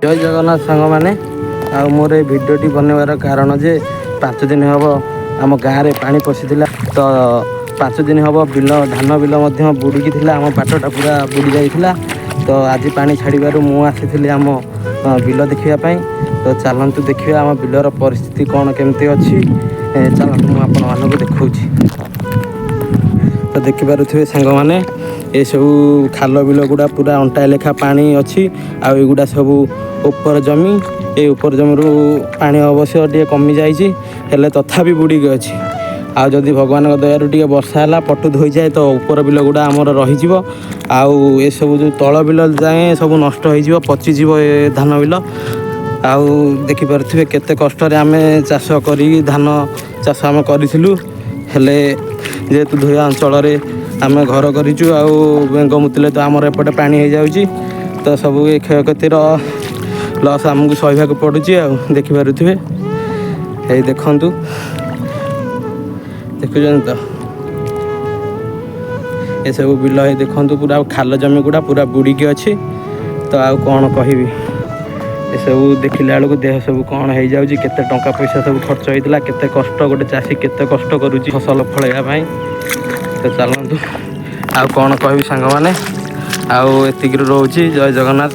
ଜୟ ଜଗନ୍ନାଥ ସାଙ୍ଗମାନେ। ଆଉ ମୋର ଏ ଭିଡ଼ିଓଟି ବନେଇବାର କାରଣ ଯେ 5 ଦିନ ହେବ ଆମ ଗାଁରେ ପାଣି ପଶିଥିଲା। ତ 5 ଦିନ ହେବ ବିଲ, ଧାନ ବିଲ ମଧ୍ୟ ବୁଡ଼ିକି ଥିଲା। ଆମ ପାଟଟା ପୁରା ବୁଡ଼ି ଯାଇଥିଲା। ତ ଆଜି ପାଣି ଛାଡ଼ିବାରୁ ମୁଁ ଆସିଥିଲି ଆମ ବିଲ ଦେଖିବା ପାଇଁ। ତ ଚାଲନ୍ତୁ ଦେଖିବା ଆମ ବିଲର ପରିସ୍ଥିତି କ'ଣ କେମିତି ଅଛି। ଚାଲନ୍ତୁ, ମୁଁ ଆପଣମାନଙ୍କୁ ଦେଖାଉଛି। ତ ଦେଖିପାରୁଥିବେ ସାଙ୍ଗମାନେ, ଏସବୁ ଖାଲ ବିଲ ଗୁଡ଼ା ପୁରା ଅଣ୍ଟାଏ ଲେଖା ପାଣି ଅଛି। ଆଉ ଏଗୁଡ଼ା ସବୁ ଉପର ଜମି। ଏ ଉପର ଜମିରୁ ପାଣି ଅବଶ୍ୟ ଟିକେ କମି ଯାଇଛି, ହେଲେ ତଥାପି ବୁଡ଼ିକି ଅଛି। ଆଉ ଯଦି ଭଗବାନଙ୍କ ଦୟାରୁ ଟିକେ ବର୍ଷା ହେଲା, ପଟୁ ଧୋଇଯାଏ, ତ ଉପର ବିଲ ଗୁଡ଼ା ଆମର ରହିଯିବ। ଆଉ ଏସବୁ ଯେଉଁ ତଳ ବିଲ ଯାଏଁ ସବୁ ନଷ୍ଟ ହେଇଯିବ, ପଚିଯିବ ଏ ଧାନ ବିଲ। ଆଉ ଦେଖିପାରୁଥିବେ କେତେ କଷ୍ଟରେ ଆମେ ଚାଷ କରିକି ଧାନ ଚାଷ ଆମେ କରିଥିଲୁ। ହେଲେ ଯେହେତୁ ଧୋଇବା ଅଞ୍ଚଳରେ ଆମେ ଘର କରିଛୁ ଆଉ ବେଙ୍ଗ ମୁତିଲେ ତ ଆମର ଏପଟେ ପାଣି ହେଇଯାଉଛି, ତ ସବୁ ଏ କ୍ଷୟକ୍ଷତିର ଲସ୍ ଆମକୁ ସହିବାକୁ ପଡ଼ୁଛି। ଆଉ ଦେଖିପାରୁଥିବେ, ଏଇ ଦେଖନ୍ତୁ, ଦେଖୁଛନ୍ତି ତ ଏସବୁ ବିଲ। ଏଇ ଦେଖନ୍ତୁ, ପୁରା ଖାଲ ଜମି ଗୁଡ଼ା ପୁରା ବୁଡ଼ିକି ଅଛି। ତ ଆଉ କ'ଣ କହିବି, ଏସବୁ ଦେଖିଲା ବେଳକୁ ଦେହ ସବୁ କ'ଣ ହେଇଯାଉଛି। କେତେ ଟଙ୍କା ପଇସା ସବୁ ଖର୍ଚ୍ଚ ହେଇଥିଲା, କେତେ କଷ୍ଟ, ଗୋଟେ ଚାଷୀ କେତେ କଷ୍ଟ କରୁଛି ଫସଲ ଫଳେଇବା ପାଇଁ। ତ ଚାଲନ୍ତୁ, ଆଉ କ'ଣ କହିବି ସାଙ୍ଗମାନେ, ଆଉ ଏତିକିରୁ ରହୁଛି। ଜୟ ଜଗନ୍ନାଥ।